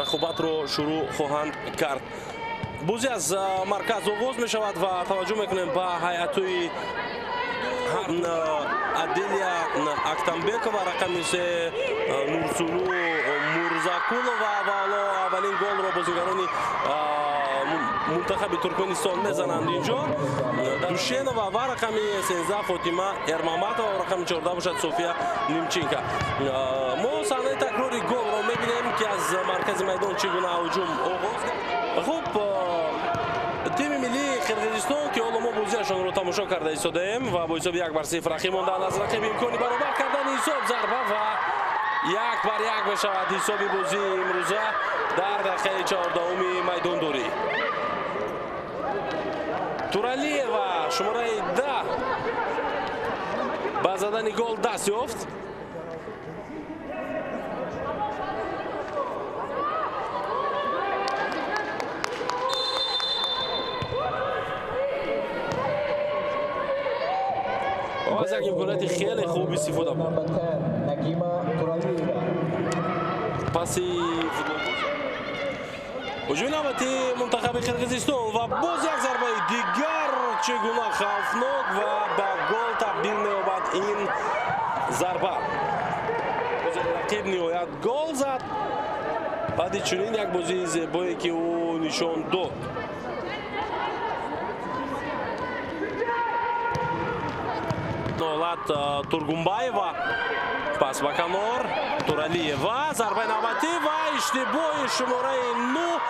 Рақобатро шурӯъ хоҳанд кард. Бозӣ аз марказ оғоз мешавад ва таваҷҷӯҳ мекунем ба ҳайатҳои Аделия Актамбекова, рақами 3 Нурсулу Мурзакулова ва ҳоло аввалин голро бозигарони мунтахаби Туркманистон мезананд инҷо. Душенова ва рақами 13 Фотима Эрмаматова ва рақами 14 бошад София Нимченко. Мо саҳнаи такрори голро мебинем, ки аз маркази майдон чӣ гуна ҳуҷум оғоз кард. Хуб, тими миллии Қирғизистон, ки ҳоло мо бозиашонро тамошо карда истодаем ва бо ҳисоби 1-0 рақиб мондаанд аз рақиб, имкони баробар кардани ҳисоб, зарба ва 1-1 мешавад ҳисоби бозии имрӯза дар дақиқаи 14-уми майдондорӣ. Туралиева шумораи 10 ба задани гол даст ёфт. Аз як имконияти хеле хуб истифода бурд. Паси футболбоз. Ҳуҷуми навбати мунтахаби Қирғизистон ва боз як зарбаи дигар, чӣ гуна хавфнок ва ба гол табдил меёбад ин зарба. Рақиб ниҳоят гол зад баъди чунин як бозии зебое, ки ӯ нишон дод. Нолат Тургумбаева, пас ба канор Туралиева, зарбаи навбатӣ ва иштибоҳи шумораи 9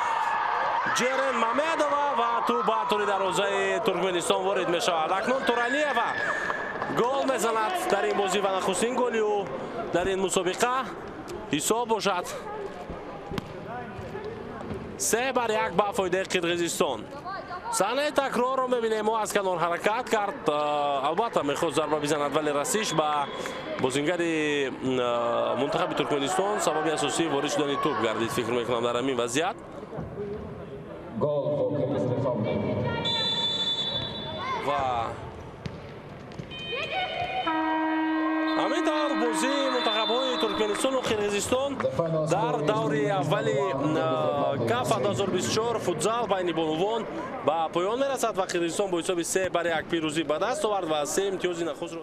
Ҷерен Мамедова ва тӯб ба тури дарвозаи Туркманистон ворид мешавад. Акнун Туралиева гол мезанад дар ин бозӣ ва нахустин голи ӯ дар ин мусобиқа ҳисоб бошад 3-1 ба фоидаи Қирғизистон. Саҳнаи такрорро мебинем, мо аз канор ҳаракат кард, албатта мехост зарба бизанад, вале расиш ба бозингари мунтахаби Туркманистон сабаби асосии ворид шудани тӯб гардид, фикр мекунам дар ҳамин вазъият. Ва ҳамин тавр бозии мунтахабҳои Туркманистону Қирғизистон дар даври аввали КАФА 2024 футзал байни бонувон ба поён мерасад ва Қирғизистон бо ҳисоби 3-1 пирӯзӣ ба даст овард ва 3 имтиёзи нахустро